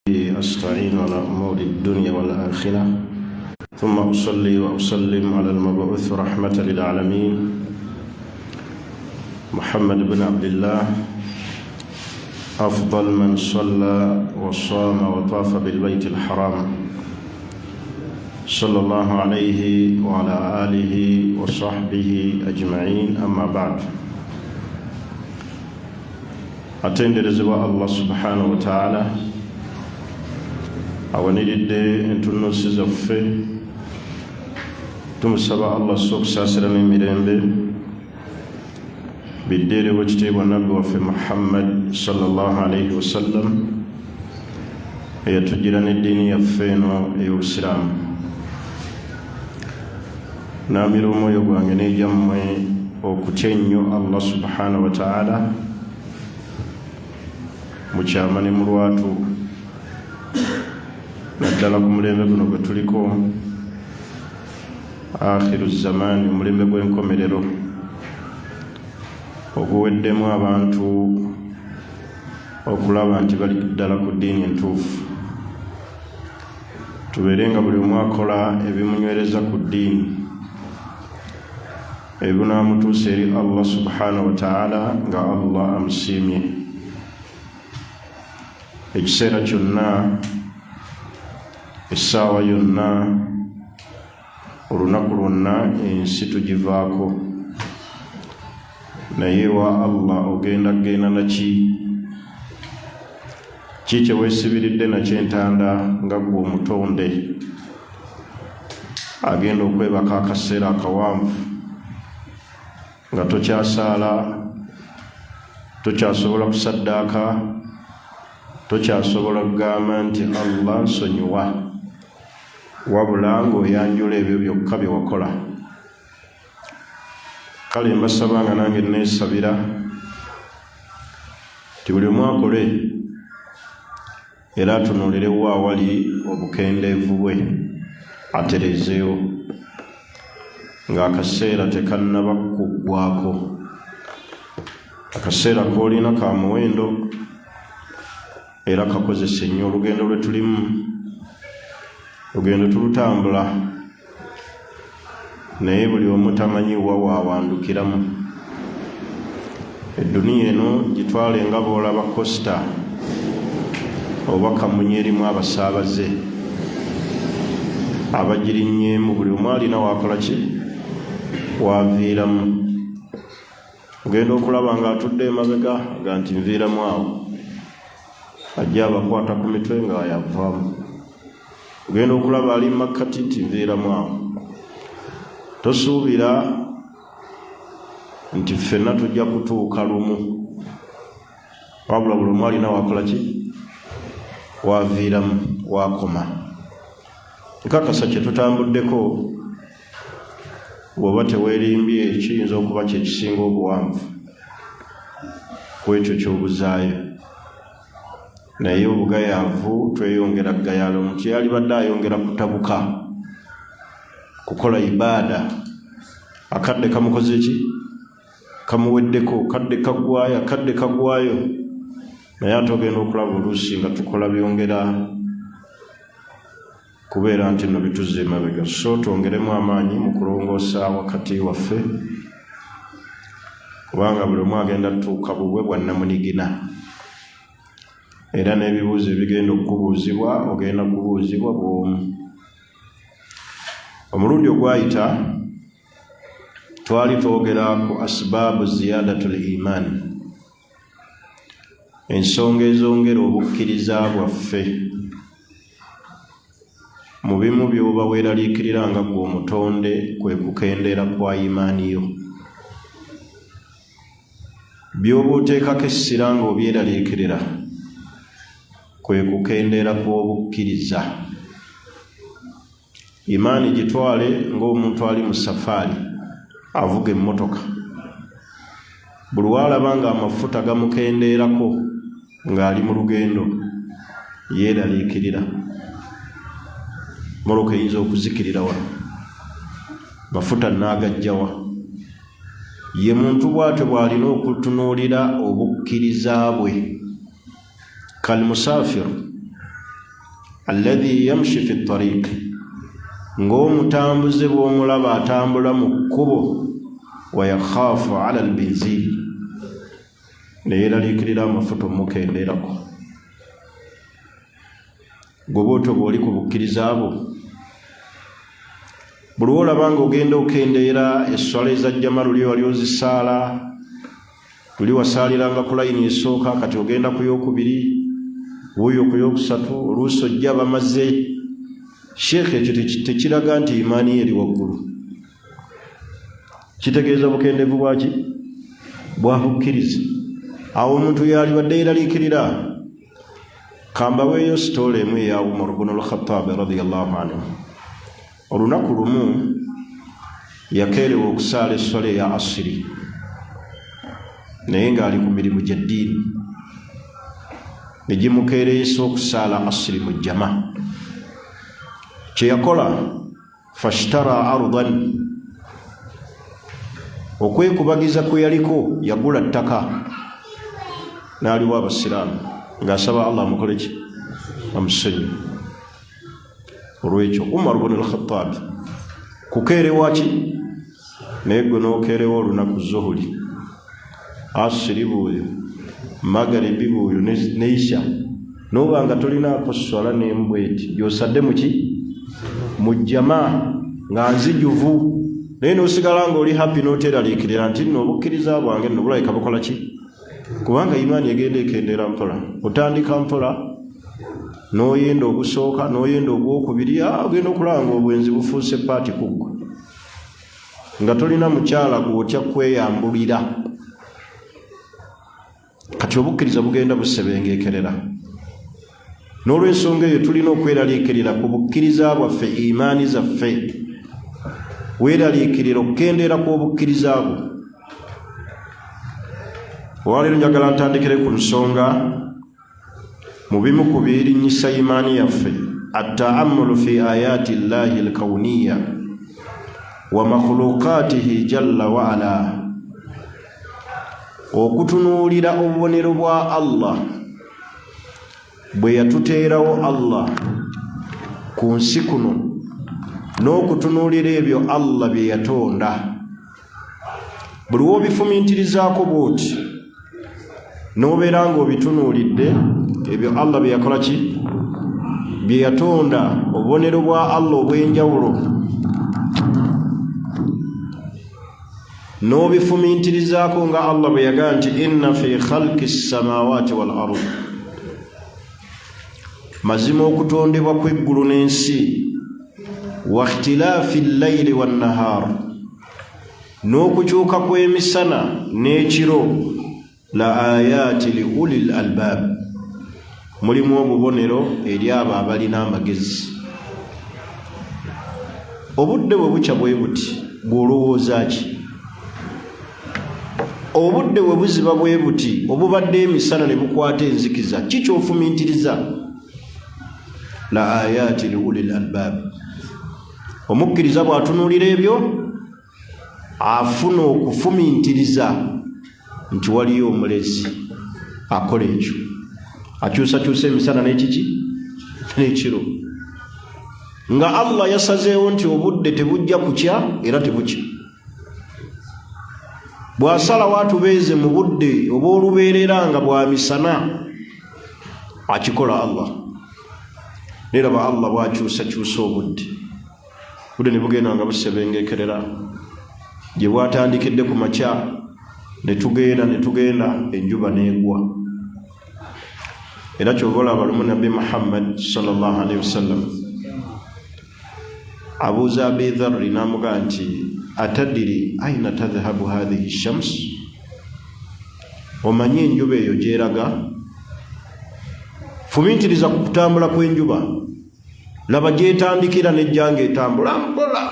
أستعين على أمور الدنيا والآخرة، ثم أصلي وأسلم على المبعوث رحمة للعالمين محمد بن عبد الله، أفضل من صلى وصام وطاف بالبيت الحرام، صلى الله عليه وعلى آله وصحبه أجمعين، أما بعد. Atenderezebwa Allah subhanahu wataala awaniridde entunnunsi zaffe. Tumusaba Allah so okusaasira n'emirembe biddeerewo ekitiibwa nabbi waffe Muhammad sallallahu alaihi wasallam, eyatugira n'eddiini yaffe eno ey'obusiraamu. Naamira omwoyo gwange n'egyammwe okutya ennyo Allah subhanahu wataala mu kyama ne mu lwatu, naddala ku mulembe guno gwe tuliko, akhiru zamaani, omulembe gw'enkomerero oguweddemu abantu okulaba nti bali ddala ku ddiini entuufu. Tubeere nga buli omu akola ebimunywereza ku ddiini, ebinaamutuusa eri Allah subhanahu wataala nga Allah amusiimye. Ekiseera kyonna, essaawa yonna, olunaku lwonna, ensi tugivaako, naye wa Allah ogenda kugenda naki? Ki kye weesibiridde nakyo entanda nga gwe omutonde agenda okwebaka akaseera akawanvu nga tokyasaala, tokyasobola kusaddaaka, tokyasobola kugamba nti Allah nsonyiwa, wabula ng'oyanjula ebyo byokka bye wakola? Kale mbasaba nga nange neesabira nti buli omu akole era atunuulirewo awali obukendeevu bwe, atereezeewo ng'akaseera tekannaba kuggwako. Akaseera k'olina ka muwendo era kakozesa ennyo. Olugendo lwe tulimu, lugendo tulutambula, naye buli omu tamanyi wa waawandukiramu. Edduniya eno gitwale nga bw'olaba coaster oba kamunye erimu abasaabaze abagirinnyeemu. Buli omu alina waakola ki, waaviiramu. Ogenda okulaba ng'atudde emabega ga nti nviiramu awo, ajja abakwata ku mitwe nga yavaamu. Ogenda okulaba ali makkati nti nviiramu awo. Tosuubira nti ffenna tujja kutuuka lumu, wabula buli omu alina wakola ki, waviiramu, wakoma. Nkakasa kye tutambuddeko, bw'oba teweerimbye, kiyinza okuba kye kisinga obuwanvu ku ekyo ky'obuzaayo, naye obugayaavu tweyongera kugayaala. Omuntu yalibadde ayongera kutabuka kukola ibaada. Akadde kamukoze ki? Kamuweddeko. Kadde kaggwayo, akadde kaggwayo, naye ate ogenda okulaba oluusi nga tukola byongera kubeera nti nno bituzza emabega. So twongeremu amaanyi mu kulongoosa wakati waffe, kubanga buli omu agenda tutuuka bubwe bwa nnamunigina, era n'ebibuuzo ebigenda okukubuuzibwa ogenda kubuuzibwa bw'omu. Omulundi ogwayita twali twogera ku asbaabu ziyadatul iman, ensonga ezongera obukkiriza bwaffe. Mu bimu by'oba weeraliikirira nga ggwe omutonde kwe kukendeera kwa imaani yo. By'oba oteekako essira ng'obyeraliikirira kwe kukendeera kw'obukkiriza. Imaani gitwale ng'omuntu ali mu safaari avuga emmotoka. Buli waalaba ng'amafuta gamukendeerako ng'ali mu lugendo, yeeraliikirira, mmotoka eyinza okuzikirira wano, mafuta naagajjawa? Ye muntu bw'atyo bw'alina okutunuulira obukkiriza bwe. Kalmusafir Alladhi yamshi fi ttariiq, ng'omutambuze bw'omulaba atambula mu kkubo, wa yakhaafu ala albinziin, ne yeeraliikirira amafuta omukendeerako. Gwe bwotyo bw'oli ku bukkiriza bwo, buli lw'olaba ng'ogenda okendeera esswala eza jjama, luli wali ozisaala, luli wasaaliranga ku layini esooka, kati ogenda ku yokubiri, wuuyo ku yokusatu, oluusi ojja bamaze. Sheekh, ekyo tekiraga nti imaani ye eri waggulu, kitegeeza bukendeevu bwaki? Bwa bukkiriza. Awo omuntu yalibadde yeraliikirira. Kambaweeyo sitoola emu eya Umar bunu Lkhataabi radiallahu anhu. Olunaku lumu yakeerewa okusaala esswala eya asiri, naye ng'ali ku mirimu gya ddiini, ne gimukeereyesa okusaala asiri mu jjama. Kye yakola, fashtara ardan, okwekubagiza kwe yaliko, yagula ttaka n'aliwa abasiraamu ng'asaba Allah amukole ki? Amusonyiwe. Olwekyo Umar bunu Lkhataabi kukeerewa ki, naye gwe n'okeerewa olunaku, zuhuri, asiri buuyo, magaribi buuyo, ne isha, noba nga tolinaako swala nembweti gyosadde muki mu jjama nga nzijuvu, naye nosigala nga oli happy, noteraliikirira nti nno obukkiriza bwange nno bulabika bukola ki? Kubanga imaani egenda ekendeera mpola. Otandika mpola n'oyenda ogusooka, n'oyenda ogwokubiri, ogenda okulaba nga obwenzi bufuuse paati ku ggwe, nga tolina mukyala gw'otya kweyambulira. Kati obukkiriza bugenda busebengekerera. N'olwensonga eyo tulina okweraliikirira ku bukkiriza bwaffe, imaani zaffe. Weeraliikirira okukendeera kw'obukkiriza bwo. Olwaleero njagala ntandikire ku nsonga mu bimu ku birinnyisa imaani yaffe, attaammulu fi ayaati llahi lkauniya wa makhuluqaatihi jalla waala, okutunuulira obubonero bwa Allah bwe yatuteerawo Allah ku nsi kuno, n'okutunuulira ebyo Allah bye yatonda. Buli w'obifumintirizaako bw'oti n'obeera ng'obitunuulidde ebyo Allah bye yakola ki, bye yatonda, obubonero bwa Allah obw'enjawulo, n'obifumintirizaako nga Allah bwe yagaa nti inna fi khalqi ssamawati wal ard, mazima okutondebwa kw'eggulu n'ensi, wa ikhtilaafi llayili wannahar, n'okukyuka kw'emisana n'ekiro, la ayaati li ulil albaab, mulimu obubonero eri abo abalina amagezi. Obudde bwe bukya bwe buti, bw'olowooza ki? Obudde bwe buziba bwe buti, obubadde emisana ne bukwata enzikiza, ki ky'ofumintiriza? La ayaati li ulil albaab. Omukkiriza bw'atunuulira ebyo afuna okufumintiriza nti waliyo omulezi akola ekyo, akyusakyusa emisana n'ekiki n'ekiro, nga Allah yasazeewo nti obudde tebujja kukya era tebukya. Bw'asalawo atubeeze mu budde obw'olubeerera nga bwa misana, akikola Allah. Neraba Allah bw'akyusakyusa obudde, budde ne bugenda nga busebengekerera gye bwatandikidde ku makya, ne tugenda ne tugenda, enjuba n'egwa. Era kyova olaba lumu Nabbi Muhammad sallallahu alaihi wasallam abuuza Abi Dharri n'amugaa nti atadiri aina tadhhabu hadhihi shams, omanyi enjuba eyo gyeraga? Fumintiriza ku kutambula kw'enjuba, laba gyetandikira nejja nga etambula mpola,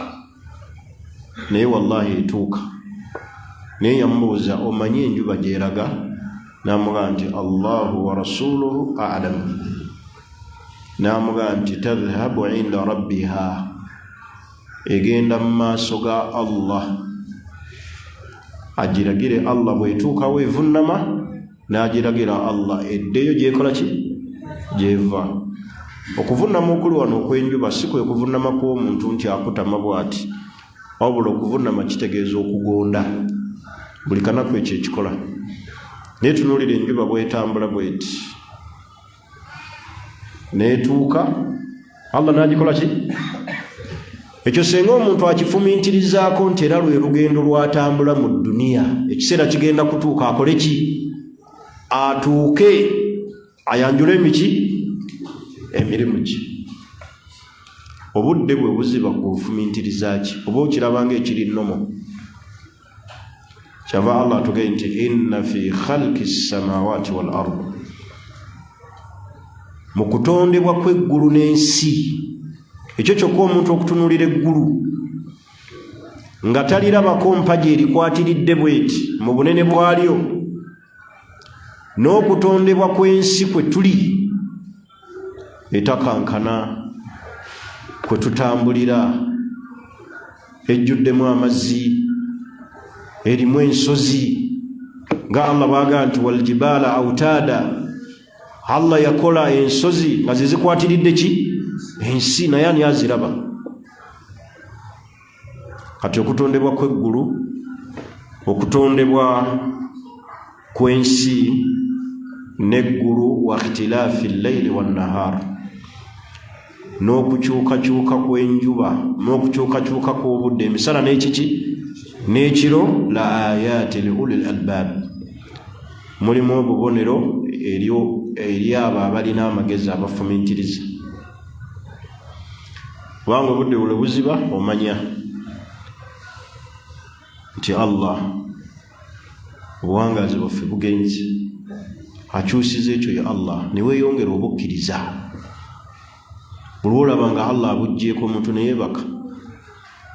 naye wallahi etuuka. Naye yamubuuza, omanyi enjuba gyeraga? N'amugaa nti Allahu wa rasuluhu alamu. N'amugaa nti tadhhabu inda rabbiha, egenda mu maaso ga Allah agiragire. Allah bw'etuukawo evunnama n'agiragira Allah eddeyo gyekola ki, gyeva. Okuvunama okuli wano okw'enjuba si kwe kuvunama kw'omuntu nti akutama bw'ati, wabula okuvunama kitegeeza okugonda. Buli kanaku ekyo ekikola. Naye tunuulira enjuba bw'etambula bw'eti n'etuuka, Allah n'agikola ki? Ekyo senga omuntu akifumintirizaako nti era lwe lugendo lw'atambula mu dduniya, ekiseera kigenda kutuuka akole ki? Atuuke ayanjule emiki emirimu gye. Obudde bwe buziba ku nfumintiriza ki oba okiraba ng'ekiri nnomo. Kyava Allah atugee nti inna fi khalqi ssamawati wal ard, mu kutondebwa kw'eggulu n'ensi. Ekyo kyokka omuntu okutunuulira eggulu nga talirabako mpagi erikwatiridde bweti mu bunene bwalyo, n'okutondebwa kw'ensi kwe tuli etakankana kwe tutambulira, ejjuddemu amazzi, erimu ensozi, nga Allah bw'agamba nti waljibaala autaada. Allah yakola ensozi nga ze zikwatiridde ki ensi, naye ani aziraba? Kati okutondebwa kw'eggulu, okutondebwa kw'ensi n'eggulu, wa ikhtilaafi llaili wannahar, n'okukyukakyuka kw'enjuba n'okukyukakyuka kw'obudde, emisana n'ekiki n'ekiro, la ayaati li ulil albaab, mulimu obubonero eri abo abalina amagezi abafumintiriza. Kubanga obudde bule buziba, omanya nti Allah obuwangaazi bwaffe bugenze, akyusiza ekyo ye Allah, ne weeyongera obukkiriza. Buli olaba nga Allah abuggyeko omuntu ne yeebaka,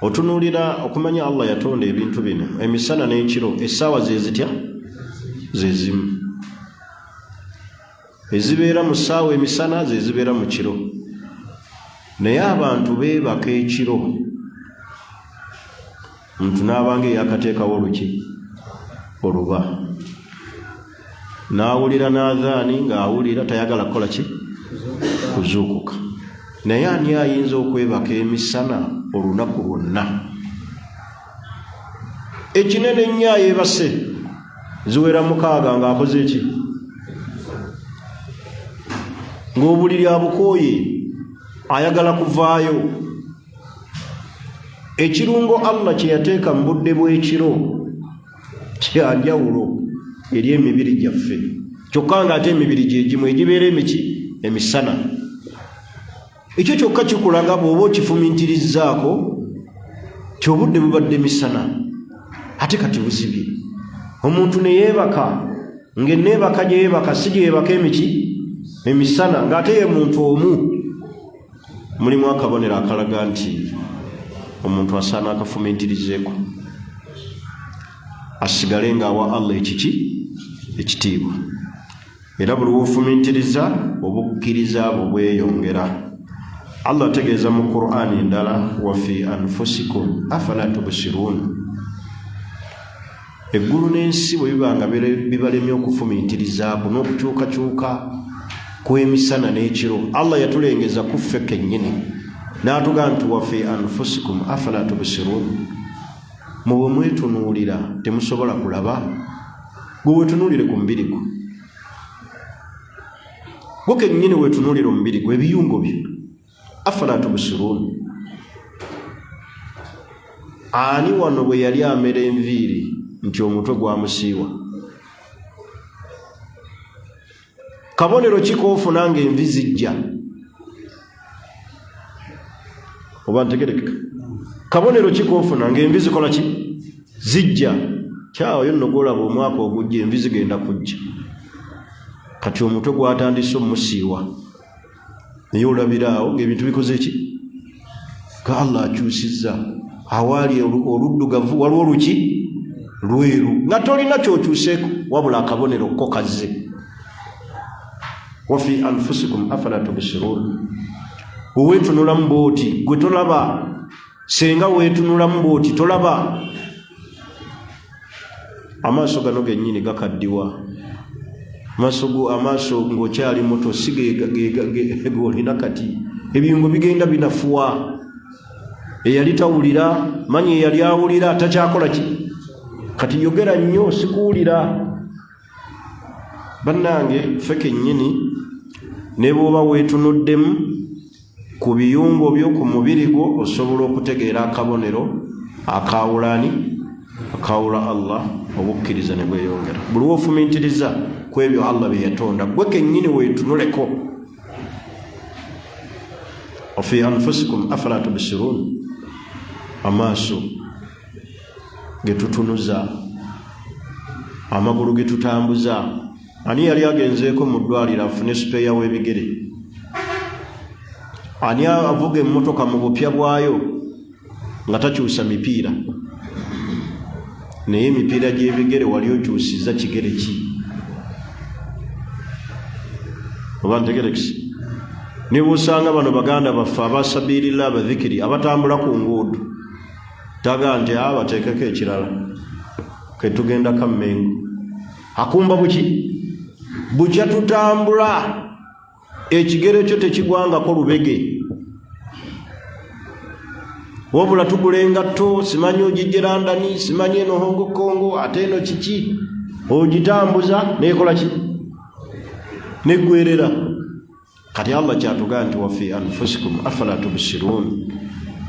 otunuulira okumanya Allah yatonda ebintu bino emisana n'ekiro, essaawa ze zitya? Ze zimu. Ezibeera mu ssaawa emisana ze zibeera mu kiro, naye abantu beebaka ekiro, omuntu n'abanga eyakateekawo oluki oluba n'awulira n'adhaani ng'awulira tayagala kukola ki? Kuzuukuka. Naye ani ayinza okwebaka emisana olunaku lwonna? Ekinene ennyo ayeebase ziwera 6 ng'akoze ki? Ng'obuliri abukooye, ayagala kuvaayo. Ekirungo Allah kye yateeka mu budde bw'ekiro kyanjawulo eri emibiri gyaffe, kyokka ng'ate emibiri gye gimu egibeera emiki emisana. Ekyo kyokka kikulaga bw'oba okifumintirizzaako ti obudde bubadde misana ate kati buzibye, omuntu ne yeebaka ng'enneebaka gye yeebaka si gye yeebaka emiki emisana, ng'ate ye muntu omu. Mulimu akabonero akalaga nti omuntu asaana akafumintirizeeko asigale ng'awa Allah ekiki ekitiibwa. Era buli w'ofumintiriza obukkiriza bwo bweyongera. Allah ategeeza mu Qur'ani endala, wa fi anfusikum afala tubsiruun. Eggulu n'ensi bwe biba nga bibalemye okufumintirizaako n'okukyukakyuka kw'emisana n'ekiro, Allah yatulengeza ku ffe kennyini n'atugamba nti wa fi anfusikum afala tubsiruun, mu bwe mwetunuulira temusobola kulaba. Gwe wetunuulire ku mubiri gwo, gwo kennyini wetunuulire omubiri gwo, ebiyungo byo, afala tubsiruun. Ani wano bwe yali amera enviiri nti omutwe gwamusiiwa? Kabonero ki koofuna ng'envi zijja? Oba ntegerekeka? Kabonero ki koofuna ng'envi zikola ki? Zijja. Kyawo yo nno gwolaba omwaka ogujja envi zigenda kujja. Kati omutwe gwatandise omusiiwa, naye olabira awo ng'ebintu bikoze ki? Nga Allah akyusizza. Awaali oluddugavu waliwo oluki lweru, nga tolina kyokyuseeko wabula akabonero ko kazze. Wa fi anfusikum afala tubsiruun. Weweetunulamu bwoti gwe tolaba, senga weetunulamu bwoti tolaba. Amaaso gano gennyini gakaddiwa. Maaso go amaaso ng'okyali muto si g'olina kati. Ebiyungo bigenda binafuwa. Eyali tawulira manyi eyali awulira takyakola ki? Kati yogera nnyo sikuwulira. Bannange ffe kennyini ne bw'oba weetunuddemu ku biyungo byo ku mubiri gwo osobola okutegeera akabonero akaawula ani? Akaawula Allah, obukkiriza ne bweyongera. Buli w'ofumintiriza ku ebyo Allah bye yatonda, ggwe kennyini weetunuleko. Wafi anfusikum afala tubsirun, amaaso getutunuza, amagulu getutambuza. Ani yali agenzeeko mu ddwaliro afune sipeeya w'ebigere? Ani avuga emmotoka mu bupya bwayo nga takyusa mipiira? Naye emipiira gy'ebigere wali okyusiza kigere ki? Oba ntegerekisi? Ne bw'osanga bano baganda baffe abasabiirira abadhikiri abatambula ku nguudo, taga nti a bateekeko ekirala ketugenda kammengo akumba buki bukya tutambula ekigere kyo tekigwangako lubege, wabula tugula engatto simanyi ogijje London, simanyi eno Hong Kong, ate eno kiki, ogitambuza nekola ki neggwerera. Kati Allah kyatugaa nti wafi anfusikum afala tubsirun,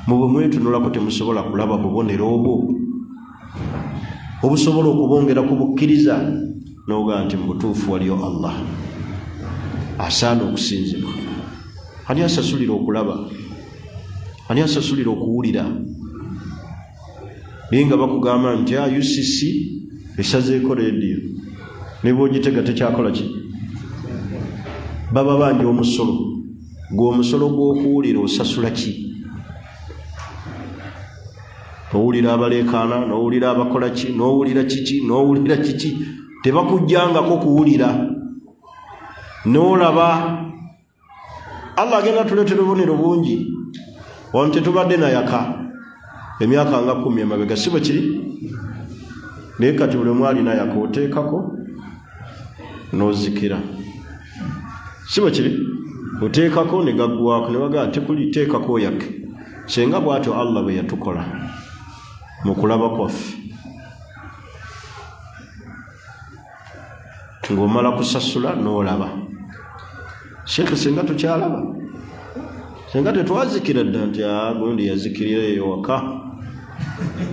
mubwe mwetunulako temusobola kulaba bubonero obwo obusobola okubongera ku bukkiriza n'ogaa nti mu butuufu waliyo Allah asaana okusinzibwa. Ani asasulira okulaba? Ani asasulira okuwulira? Naye nga bakugamba nti a UCC esazeeko leediyo ne bw'ogitega tekyakola ki? Baba banja omusolo. Gwe omusolo gw'okuwulira osasula ki? Owulira abaleekaana, n'owulira abakola ki, n'owulira kiki, n'owulira kiki, tebakujjangako kuwulira n'olaba. Allah agenda tuleetera obubonero bungi. Wano tetubadde nayaka emyaka nga 10 emabega, si bwe kiri? Naye kati buli omu alina yaka, oteekako n'ozikira, si bwe kiri? Oteekako ne gaggwako ne bagamba tekuli, teekako oyake. Senga bw'atyo Allah bwe yatukola mu kulaba kwaffe, ng'omala kusasula n'olaba. Sheekhe, senga tukyalaba, senga tetwazikira dda nti gundi yazikirira eyo waka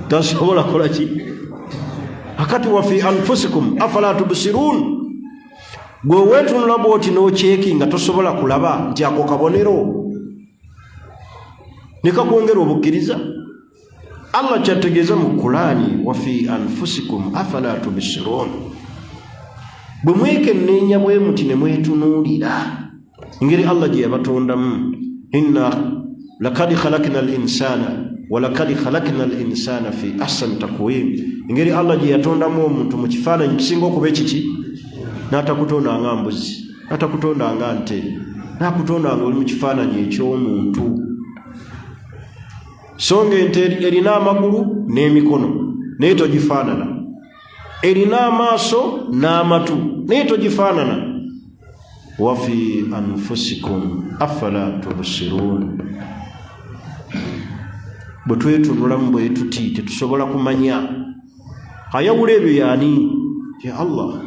tasobola kola ki. Akati wafi anfusikum afala tubsirun, gwe weetunula bwoti n'okyeki nga tosobola kulaba nti ako kabonero ne kakwongera obukkiriza. Allah kyategeeza mu Kulaani wafi anfusikum afala tubsirun, bwe mwekenneenya bwe muti ne mwetunuulira engeri Allah gye yabatondamu. Inna lakad khalakna al insana wa lakad khalakna al insana fi ahsani takwim, engeri Allah gye yatondamu omuntu mu kifaananyi kisinga okuba ekiki, n'atakutonda nga mbuzi, n'atakutonda nga nte, n'akutonda nga oli mu kifaananyi eky'omuntu. So nga ente erina amagulu n'emikono naye togifaanana, erina amaaso n'amatu naye togifaanana. Wafi anfusikum afala tubsirun, bwe twetunulamu bwe tuti tetusobola kumanya ayawula ebyo yaani? Ya Allah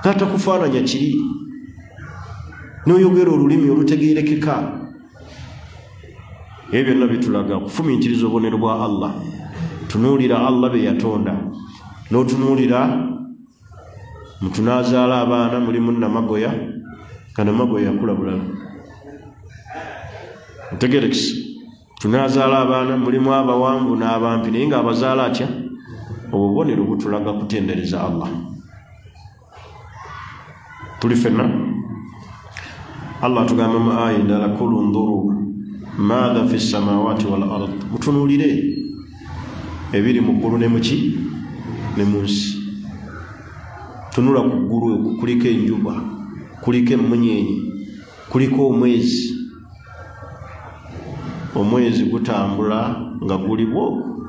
n'atakufaananya kiri, n'oyogera olulimi olutegeerekeka. Ebyo byonna bitulaga okufumiitiriza obubonero bwa Allah. Tunuulira Allah bye yatonda, n'otunuulira muntu n'azaala abaana, mulimu namagoya nga namagoya yakula bulala, otegerekisi. Tunaazaala abaana, mulimu abawanvu n'abampi, naye ng'abazaala atya? Obubonero butulaga kutendereza Allah. Tuli fenna. Allah atugamba mu aya endala, kulu nduru maatha fi samawati wal ard, mutunuulire ebiri mu ggulu ne muki ne mu nsi. Tunula ku ggulu okwo, kuliko enjuba, kuliko emmunyeenye, kuliko omwezi. Omwezi gutambula nga guli bwoku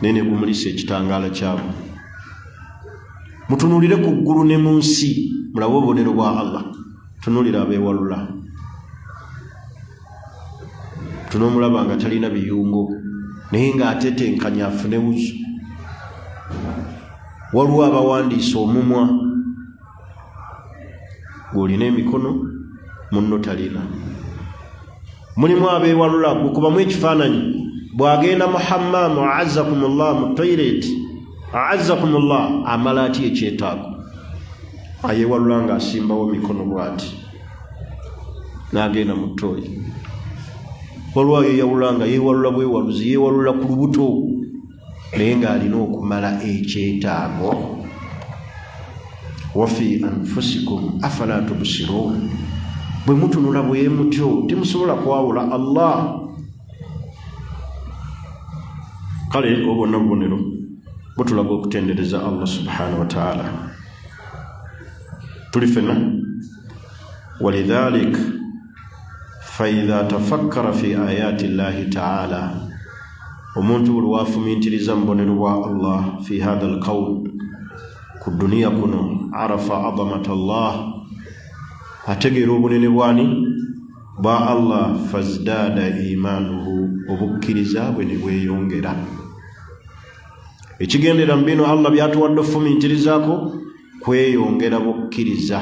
naye ne gumulisa ekitangaala kyagwo. Mutunuulire ku ggulu ne mu nsi mulabe obubonero bwa Allah. Tunuulira abeewalula, tunoomulaba nga talina biyungo naye ng'atetenkanya afune wuzu. Waliwo abawandiisa omumwa, gw'olina emikono munno talina. Mulimu abeewalula, gukubamu ekifaananyi bw'agenda mu hammaamu azakumullah, mu toyireti azakumullah, amala atya ekyetaago? Ayewalula ng'asimbawo mikono bw'ati n'agenda mu ttooyi. Waliwo ayeyawula nga yeewalula bwewaluzi, yeewalula ku lubuto naye ng'alina okumala ekyetaago. Wafi anfusikum afala tubsiruun, bwe mutunula bwe mutyo temusobola kwawula Allah. Kale obwo bwonna bubonero butulaga okutendereza Allah subhanahu wataala. Tuli fena. Walidhalik faidha tafakkara fi ayati llahi taala, omuntu buli wafumintiriza mu bubonero bwa Allah fi hatha alkaun, ku duniya kuno, arafa azamat Allah, ategeera obunene bwani bwa Allah, fazdaada imanuhu, obukkiriza bwe ne bweyongera. Ekigendera mu bino Allah byatuwadde ofumintirizaako kweyongera bukkiriza.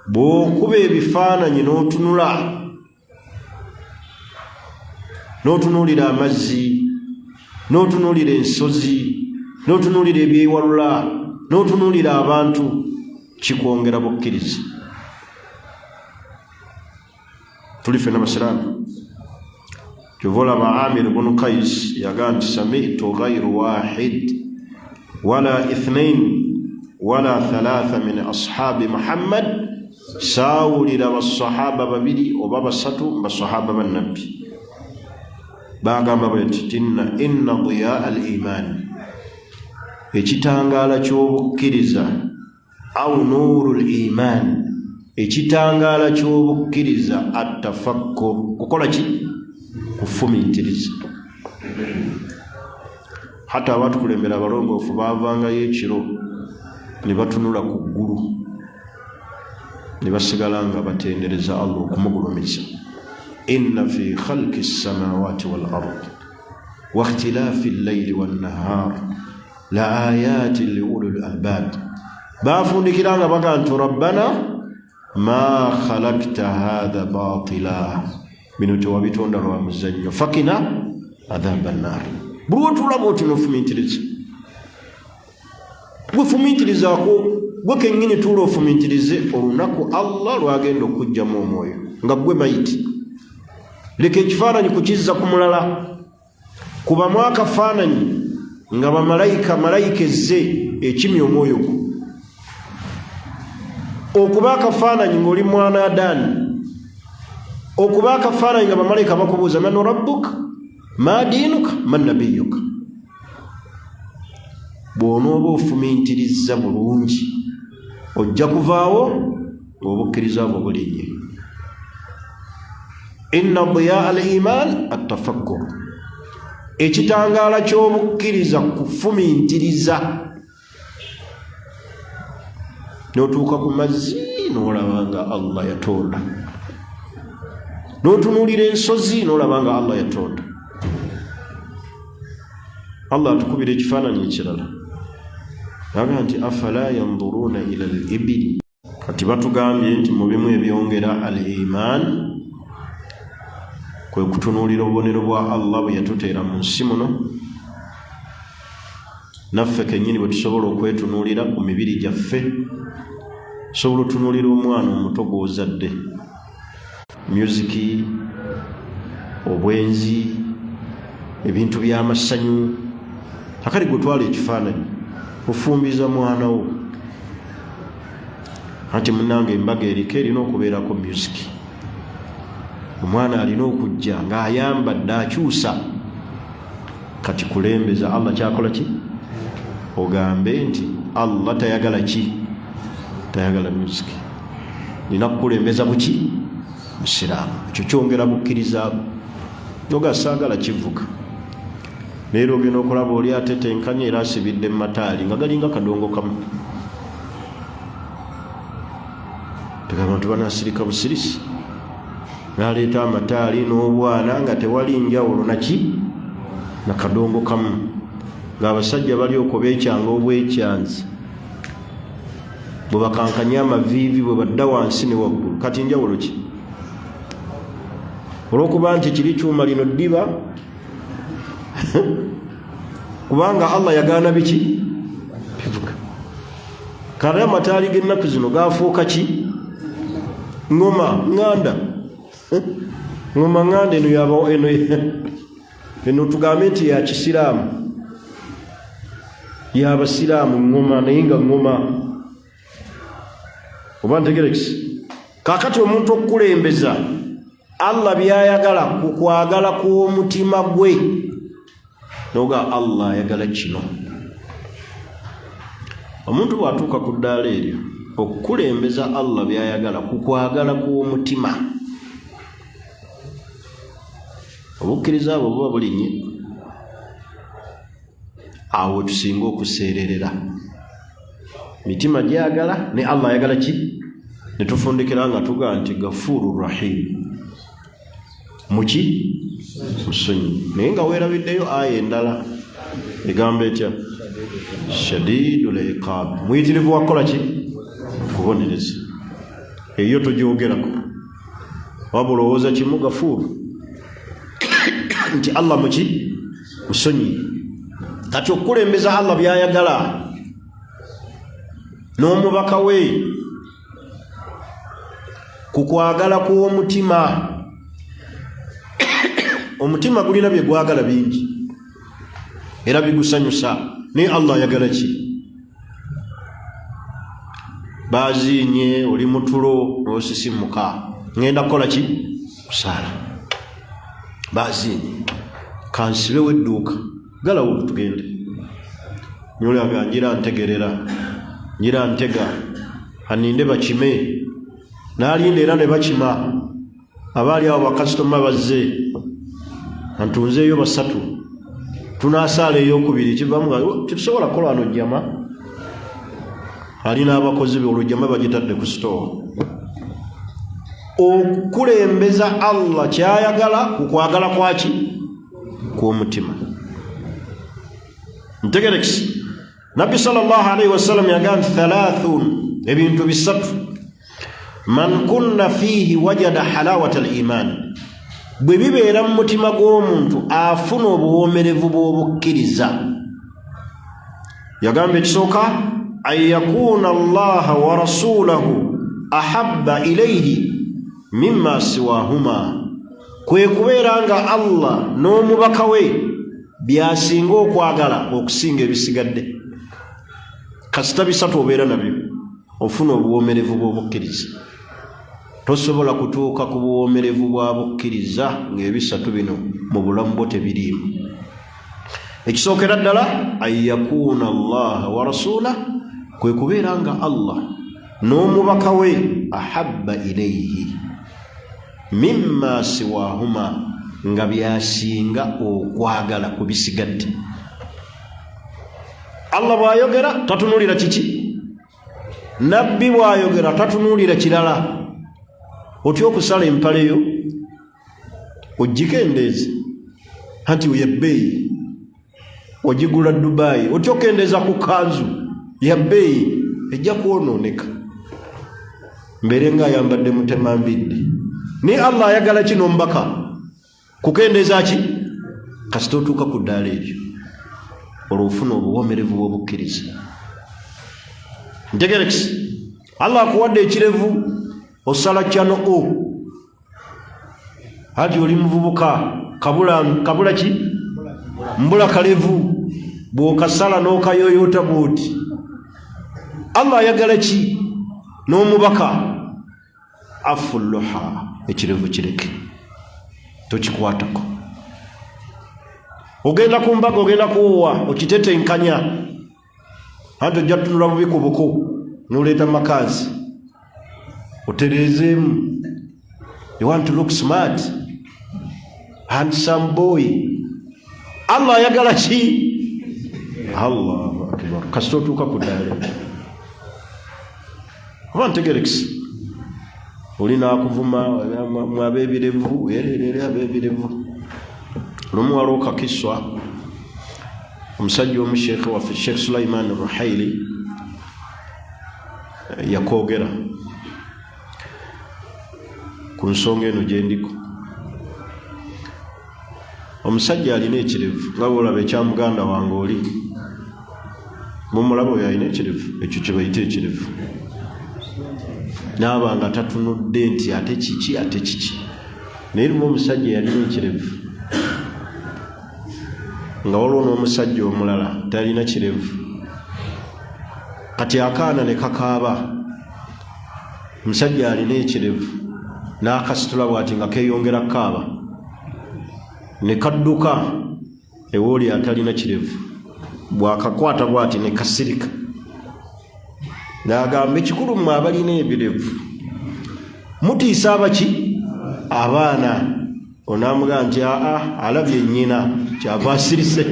Bw'okuba ebifaananyi n'otunula n'otunuulira amazzi n'otunuulira ensozi n'otunuulira ebyewalula n'otunuulira abantu, kikwongera bukkiriza. Tuli fena basiraamu. Kyova olaba Amir bunu Kais yagaa nti samitu ghairu wahid wala ithnain wala thalatha min ashabi Muhammad, saawulira basahaba babiri oba basatu basahaba bannabbi bagamba bweti tinna inna diya al iman, ekitangaala ky'obukkiriza, au nuuru l iman, ekitangaala ky'obukkiriza, atafakkur, kukola ki? Kufumintiriza. Hatta abatukulembera abalongoofu baavangayo ekiro ne batunula ku ggulu ne basigala nga batendereza Allah okumugulumiza. Inna fi khalqi ssamawati wal ard wa ikhtilafi llaili wannahar la ayatin li ulul albab. Baafundikira nga baga nti rabbana ma khalakta hatha batila, bino tewabitonda lwa muzannyo, fakina adhaba nnar. Buli wotulaba oti nofumintiriza, gwefumintirizako gwe kenyini, tuula ofumintirize olunaku Allah lwagenda okujjamu omwoyo nga gwe mayiti. Leka ekifaananyi kukizza ku mulala, kubamu akafaananyi nga bamalayika, malayika ezze ekimya omwoyo gwo, okuba akafaananyi ng'oli mwana adaani, okuba akafaananyi nga bamalayika bakubuuza man rabbuka ma diinuka man nabiyuka. Bw'onooba ofumintirizza bulungi ojja kuvaawo ng'obukkiriza bwo bulinnye. Inna diya al iman atafakkur, ekitangaala ky'obukkiriza kufumintiriza. N'otuuka ku mazzi n'olaba nga Allah yatonda, n'otunuulira ensozi n'olaba nga Allah yatonda. Allah atukubira ekifaananyi ekirala aga nti afala yanduruuna ila al ibili. Kati batugambye nti mu bimu ebyongera al iman kwe kutunuulira obubonero bwa Allah bwe yatuteera mu nsi muno, naffe kennyini bwe tusobola okwetunuulira ku mibiri gyaffe. Sobola otunuulira omwana omuto gw'ozadde, myuziki, obwenzi, ebintu by'amasanyu. Akali gwe twala ekifaananyi ofumbiza mwana wo, anti munange embaga eriko erina okubeerako myuziki, omwana alina okujja ng'ayambadde akyusa. Kati kulembeza Allah kyakola ki? Ogambe nti Allah tayagala ki? Tayagala music, nina kukulembeza buki? Busiraamu. Ekyo kyongera bukkirizaako. Noga saagala kivuga. Naye era ogenda okulaba oli atetenkanya era asibidde mu mataali nga galinga kadongo kamu. Tega abantu banasirika busirisi, n'aleeta amataali n'obwana nga tewali njawulo naki na kadongo kamu, ng'abasajja bali okwo beekyanga obwekyanzi bwe bakankanya amaviivi bwe badda wansi ne waggulu. Kati njawulo ki? Olw'okuba nti kiri kyuma lino ddiba kubanga Allah yagaana biki bivuga. Kale amataali g'ennaku zino gafuuka ki? Ngoma ŋŋanda, ngoma ŋŋanda eno yaba eno eno tugambe nti ya kisiraamu, y'abasiraamu ŋŋoma, naye nga ŋŋoma oba ntegerekisi. Kaakati omuntu okukulembeza Allah byayagala ku kwagala kw'omutima gwe, noga Allah ayagala kino. Omuntu bw'atuuka ku ddaala eryo okukulembeza Allah byayagala ku kwagala kw'omutima, obukkiriza bwo buba bulinnye. Awo wetusinga okuseererera, mitima gyagala ne Allah ayagala ki, ne tufundikira nga tugaa nti gafuuru rahim muki musonyi. Naye nga weerabiddeyo aya endala egamba etya? Shadidu liqab, muyitirivu wakukola ki? Kubonereza. Eyo togyogerako, wabula olowooza kimu gafuuru nti Allah muki musonyi. Kati okukulembeza Allah byayagala n'omubaka we ku kwagala kw'omutima. Omutima gulina bye gwagala bingi era bigusanyusa, naye Allah ayagala ki? Baziinye, oli mutulo n'osisimuka, ŋŋenda kukola ki? Kusaala. Baziinye, kansibewo edduuka, galawo tugende. Nyolaga njira ntegerera, njira ntega, aninde bakime. N'alinda era ne bakima. Abaali awo bakasitoma bazze, antunzeeyo basatu, tunaasaala ey'okubiri kivamu nga oh, tetusobola kukola wano jjama. Ali n'abakozi be, olwo jjama bagitadde ku sitoowa. Okukulembeza Allah kyayagala ku kwagala kwaki? Kw'omutima. Ntegerekisi Nabbi sallallahu alaihi wasallam yagamba nti thalathun, ebintu bisatu, man kunna fiihi wajada halawata al iman, bwe bibeera mu mutima gw'omuntu afuna obuwoomerevu bw'obukkiriza. Yagamba ekisooka, an yakuuna allaha wa rasulahu ahabba ilaihi mimma siwahuma, kwe kubeera nga Allah n'omubaka we byasinga okwagala okusinga ebisigadde. Kasita bisatu obeera nabyo, ofuna obuwoomerevu bw'obukkiriza. Tosobola kutuuka ku buwoomerevu bwa bukkiriza ng'ebisatu bino mu bulamu bwo tebiriimu. Ekisookera ddala, an yakuuna allaha wa rasulah, kwe kubeera nga Allah n'omubaka we ahabba ilaihi mimma siwahuma, nga byasinga okwagala ku bisigadde. Allah bw'ayogera tatunuulira kiki, nabbi bw'ayogera tatunuulira kirala. Otya okusala empale yo ogikendeeze anti yebbeeyi ogigula Dubai, otya okendeeza ku kanzu ya bbeeyi ejja kwonooneka, mbeere nga ayambadde mutema mbidde. Naye Allah ayagala ki n'omubaka? Kukendeeza ki? Kasita otuuka ku ddaala eryo, olwo ofuna obuwoomerevu bw'obukkiriza. Ntegerekisi Allah akuwadde ekirevu, osala kyano o anti oli muvubuka, kabula kabula ki mbula kalevu, bw'okasala n'okayoyoota bw'oti. Allah ayagala ki n'omubaka? Afu luha, ekirevu kireke, tokikwatako. Ogenda ku mbaga, ogenda kuwuwa, okitetenkanya, anti ojja tutunula bubi ku buku, n'oleeta makaazi otereezeemu. You want to look smart, handsome boy. Allah ayagala ki? Allahu akbar. Kasita otuuka ku ddaala oba ntegerekisi oli nakuvuma mwe abebirevu ererere abebirevu. Lumu waliwo kakiswa omusajja omu sheekhe waffe Sheekh Sulaiman Ruhaili yakoogera ku nsonga eno gyendiko. Omusajja alina ekirevu nga bwolaba ekya muganda wange oli mumulaba oyo alina ekirevu, ekyo kyebayita ekirevu, naaba nga tatunudde nti ate kiki ate kiki. Naye lumu omusajja yalina ekirevu nga waliwo n'omusajja omulala talina kirevu. Kati akaana ne kakaaba, omusajja alina ekirevu n'akasitula bw'ati nga keeyongera kukaaba, ne kadduka ewooli atalina kirevu, bw'akakwata bw'ati ne kasirika. N'agamba ekikulu mmwe abalina ebirevu mutiisa abaki abaana. Onaamugamba nti aa alabye nnyina kyava asirise,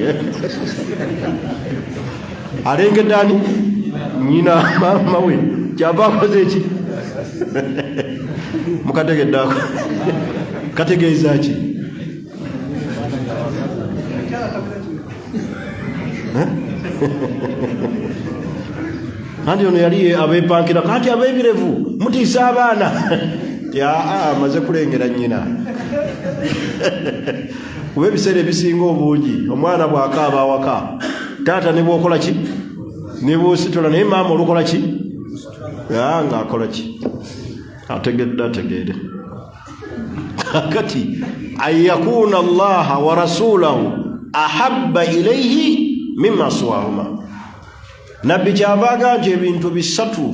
alengedde ani nnyina maama we kyava akoze eki. Mukategedde ako kategeeza ki? Anti ono yali abeepankira kati abeebirevu mutiisa abaana ti aa amaze kulengera nnyina. Kuba ebiseera ebisinga obungi omwana bw'akaaba awaka taata ne bw'okola ki ne bw'ositula, naye maama olukola ki ng'akola ki ategedde ategeere. Kakati an yakuna Allaha wa rasulahu ahabba ilayhi mimma siwahuma. Nabbi kyava agamba nti ebintu bisatu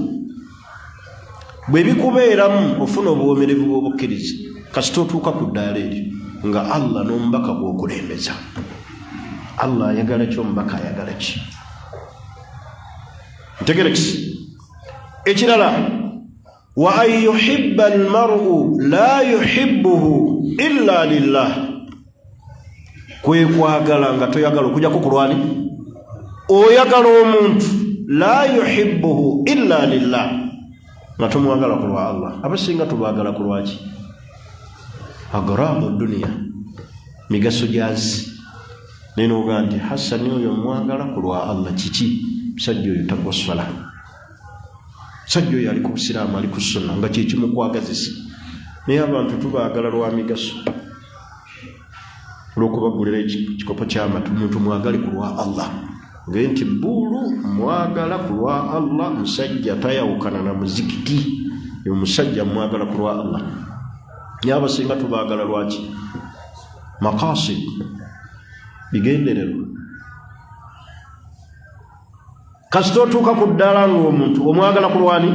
bwe bikubeeramu ofuna obuwoomerevu bw'obukkiriza kasita otuuka ku ddaala eryo nga Allah n'omubaka gw'okulembeza. Allah ayagala ki, omubaka ayagala ki? Ntegerekisi. Ekirala, wa an yuhibba almar'u la yuhibbuhu illa lillah, kwe kwagala nga toyagala okujjako ku lwani, oyagala omuntu la yuhibbuhu illa lillah, nga tomwagala ku lwa Allah. Abasinga tubaagala ku lwaki? Agradu duniya, migaso gyansi. Naye nogaa nti Hasani oyo mwagala ku lwa Allah. Kiki? Musajja oyo tagwa swala, musajja oyo ali ku busiraamu, ali ku sunna, nga kyekimukwagazisa. Naye abantu tubaagala lwa migaso, olwokubagulira ekikopo ky'amata. Omuntu mwagale ku lwa Allah, nge nti buulu mwagala ku lwa Allah, musajja tayawukana na muzikiti, omusajja mwagala ku lwa Allah. Naye abasinga tubaagala lwaki? Makasid, bigendererwa. Kasita otuuka ku ddaala ng'omuntu omwagala ku lwani,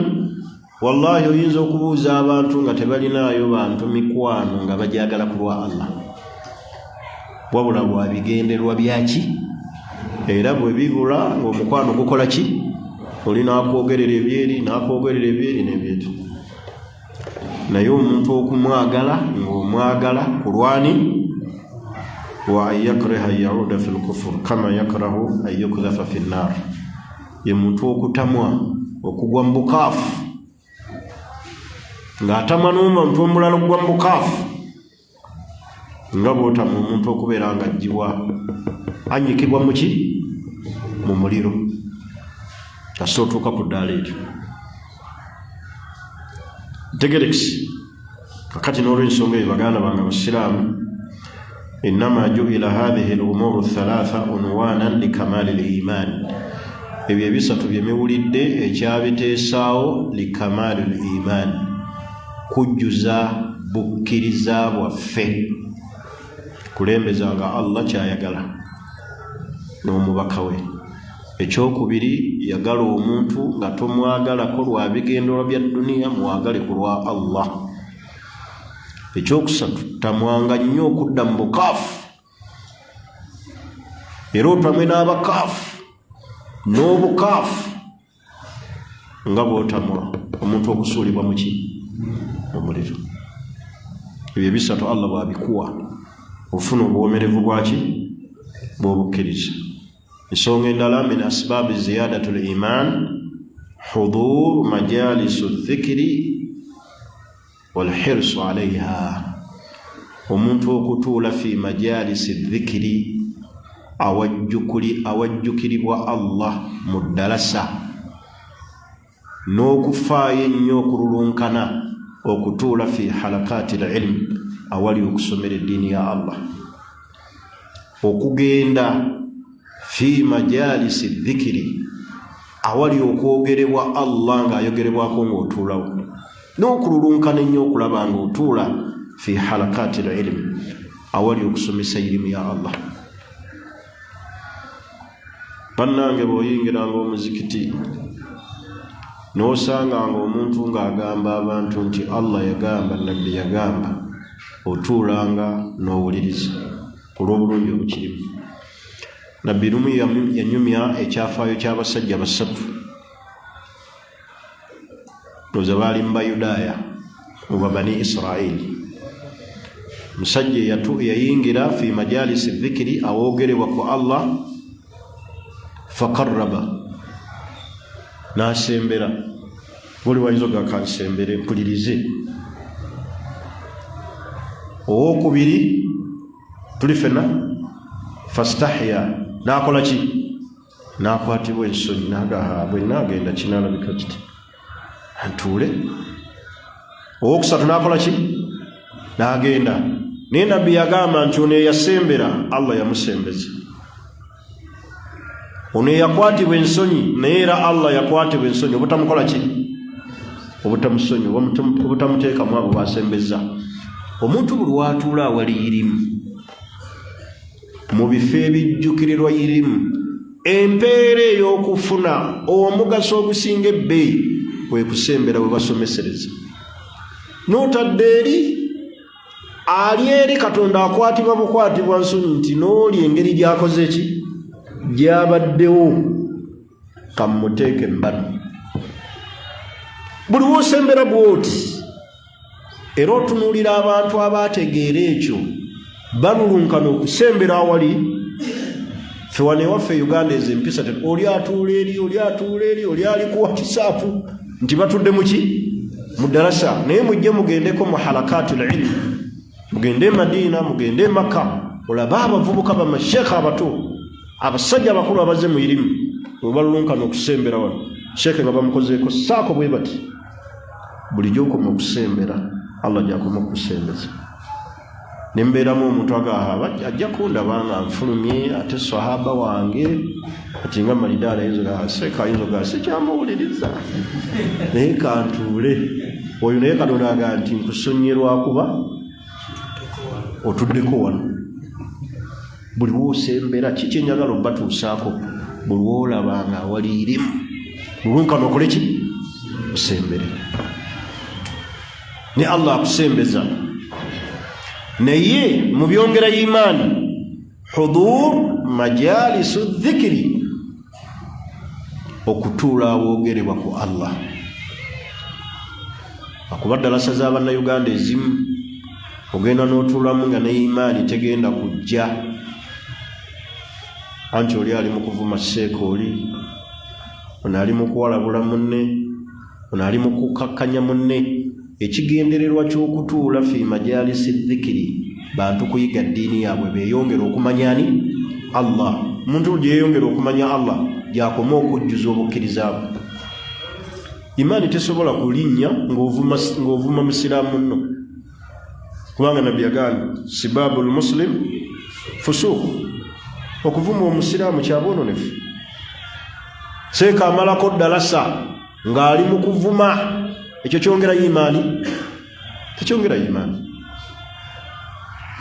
wallahi oyinza okubuuza abantu nga tebalinaayo bantu mikwano nga bajagala ku lwa Allah, wabula lwa bigendererwa byaki. Era bwe bibula ng'omukwano gukola ki? Oli n'akwogerera ebyeri n'akwogerera ebyeri n'ebyeri. Naye omuntu okumwagala ng'omwagala ku lwani, wa an yakreha an yauda fi lkufur kama yakrahu an yukdhafa fi nnar, ye muntu okutamwa okugwa mu bukaafu ng'atamwa n'omuntu omulala okugwa mu bukaafu nga bw'otamwa omuntu okubeera nga aggyibwa anyikibwa muki mu muliro. Kasita otuuka ku ddaala eryo ntegerekisi. Kakati n'olwensonga eyo baganda bange abasiraamu, innama juila hathihi lumuru thalatha unwanan likamali liman, ebyo ebisatu bye miwulidde ekyabiteesaawo likamali liman, kujjuza bukkiriza bwaffe, kulembeza nga Allah kyayagala n'omubaka we. Ekyokubiri, yagala omuntu nga tomwagalako lwa bigendererwa bya duniya, mwagale ku lwa Allah. Ekyokusatu, tamwanga nnyo okudda mu bukaafu, era otamwe n'abakaafu n'obukaafu nga bw'otamwa omuntu okusuulibwa muki mu muliro. Ebyo ebisatu Allah bw'abikuwa ofuna obuwomerevu bwaki. Bw'obukkiriza. Ensonga endala, min asbaabi ziyadatu l iman hudur majalisu dhikiri walhirsu alaiha, omuntu okutuula fi majalisi dhikiri, awajjukiribwa Allah mu ddalasa, n'okufaayo ennyo okululunkana okutuula fi halakati lilmu, awali okusomera eddiini ya Allah, okugenda fi majalisi dhikiri, awali okwogerebwa Allah ng'ayogerebwako ng'otuulawo, n'okululunkana ennyo okulaba ng'otuula fi halakati lilmu, awali okusomesa irimu ya Allah. Bannange, bw'oyingiranga omuzikiti n'osanganga omuntu ng'agamba abantu nti Allah yagamba, Nabbi yagamba, otuulanga n'owuliriza olw'obulungi obukirimu. Nabbi lumu yanyumya ekyafaayo ky'abasajja basatu, ndowooza baali mu Bayudaaya oba Bani Isirairi. Musajja yayingira fi majalisi dhikiri, awoogerebwa ku Allah, faqarraba, n'asembera. Buli wayinza oga kansembere mpulirize. Owokubiri, tuli fena, fastahya, n'akola ki? N'akwatibwa ensonyi, n'agaha bwe naagenda kinaalabika kiti, ntuule. Owokusatu n'akola ki? N'agenda. Naye Nabbi yagamba nti ono eyasembera, Allah yamusembeza. Ono eyakwatibwa ensonyi, naye era Allah yakwatibwa ensonyi obutamukola ki? Obutamusonyi, obutamuteekamu abo basembeza. Omuntu buli watuula awali irimu, mu bifo ebijjukirirwa irimu, empeera ey'okufuna omugaso ogusinga ebbeeyi kwe kusembera we basomesereza. N'otadde eri ali eri, Katonda akwatibwa bukwatibwa nsonyi nti n'oli engeri gy'akoze ki gy'abaddewo, kamuteeke embano. Buli wosembera bwoti era otunuulira abantu abaategeera ekyo, balulunkana okusembera awali. Ffe wano ewaffe e Uganda ezo empisa, oli atuula eri, oli atuula eri, oli ali ku WhatsApp, nti batudde muki? Mu ddalasa. Naye mujje mugendeko mu halakati lilmu, mugende e Madiina, mugende e Makka, olabe abavubuka, bamasheekha abato, abasajja abakulu abaze mu irimu, bwe balulunkana okusembera wano sheekhe nga bamukozeeko saako bwe bati. Buli gyokoma okusembera, Allah gyakoma okukusembeza. Nembeeramu omuntu agahaba ajja kundaba nga nfulumye, ate sahaba wange ati nga malidaala ayinza seeka, ayinza ogaa sikyamuwuliriza, naye kantuule oyo. Naye Katonda agaa nti nkusonye lwakuba otuddeko wano. Buli wosembera, kiki enjagala obatuusaako? Buli wolaba nga awali irimu, lulunkano okole ki? Osembere, ne Allah akusembeza. Naye mu byongera imaani, hudur majalisu dhikiri, okutuula awoogerebwa ku Allah. Akuba ddalasa z'Abannayuganda ezimu ogenda n'otuulamu nga ne imaani tegenda kujja, anti oli ali mu kuvuma seeka, oli ono ali mu kuwalabula munne, ono ali mu kukakkanya munne. Ekigendererwa ky'okutuula fi majalisi dhikiri, bantu kuyiga ddiini yaabwe, beeyongera okumanya ani? Allah. Omuntu gye yeeyongera okumanya Allah, gyakoma okujjuza obukkiriza bwe. Imaani tesobola kulinnya ng'ovuma musiraamu munno, kubanga Nabbi yagamba sibabu lmuslim fusuuku, okuvuma omusiraamu kyabwononefu. Seeka amalako ddalasa ng'ali mu kuvuma, ekyo kyongera imaani? Tekyongera imaani.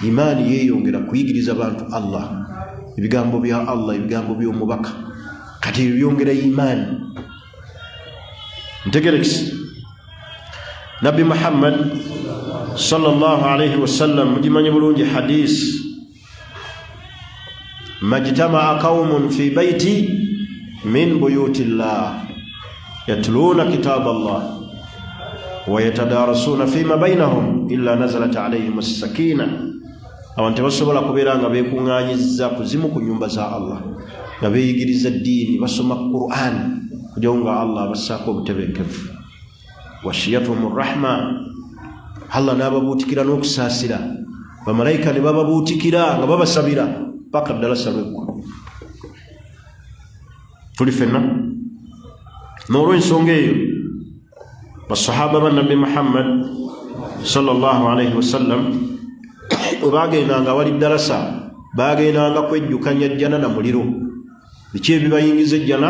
Imaani yeeyongera kuyigiriza bantu Allah, ebigambo bya Allah, ebigambo by'omubaka. Kati ebyo byongera imaani. Ntegerekisi Nabbi Muhammad sallallahu alaihi wasallam, mugimanyi bulungi hadisi, majtamaa qaumun fi baiti min buyuti llah yatluuna kitab Allah wayatadarasuuna fima bainahum illa nazalat alaihim assakina. Abantu tebasobola kubeera nga beekuŋŋaanyizza ku zimu ku nnyumba za Allah nga beeyigiriza ddiini, basoma Quran, kujawo nga Allah abassaako obutebenkevu. Washiyatuhum rahma, Allah n'ababuutikira n'okusaasira, bamalayika ne bababuutikira nga babasabira paka ddala salweggwa. Tuli fenna n'olwensonga eyo, basahaba ba Nabbi Muhammad sallallahu alaihi wasallam bwe bagendanga awali ddalasa, bagendanga kwejjukanya jjana na muliro, biki ebibayingiza ejjana,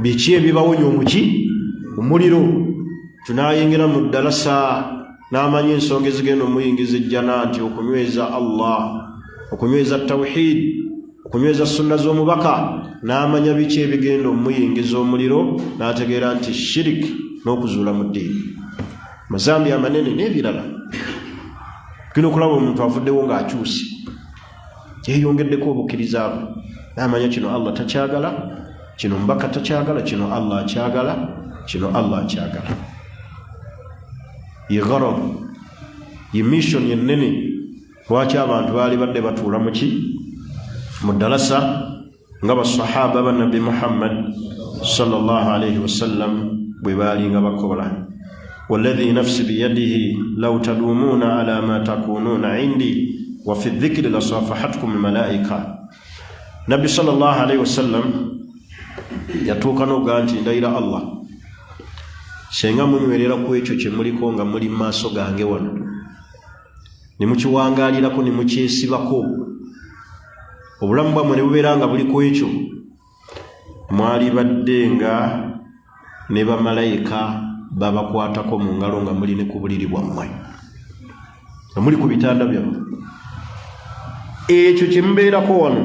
biki ebibawonya omuki omuliro. Tunayingira mu ddalasa n'amanya ensonga ezigenda omuyingiza ejjana, nti okunyweza Allah, okunyweza tawhid, okunyweza sunna z'omubaka, n'amanya biki ebigenda omuyingiza omuliro, n'ategeera nti shirik n'okuzuula mu ddiini, mazambi amanene n'ebirala. Tulina okulaba omuntu avuddewo ng'akyuse, yeyongeddeko obukkiriza bwe, n'amanya kino Allah takyagala, kino omubaka takyagala, kino Allah akyagala, kino Allah akyagala. Ye gharad, ye mission ennene lwaki abantu baali badde batuula muki mu ddalasa nga basahaba ba Nabbi Muhammad sallallahu alaihi wasallam bwe baalinga bakola. Walladhi nafsi biyadihi law tadumuuna ala ma takunuuna indi wa fi dhikri lasafahatkum lmalaika. Nabbi sallallahu alaihi wasallam yatuuka n'okugaa nti, ndayira Allah, senga munywerera ku ekyo kye muliko nga muli mu maaso gange wano, ne mukiwangaalirako, ne mukyesibako, obulamu bwammwe ne bubeera nga buli ku ekyo, mwalibadde nga ne bamalayika babakwatako mu ngalo nga muli ne ku buliri bwammwe, nga muli ku bitanda byammwe. Ekyo kye mubeerako wano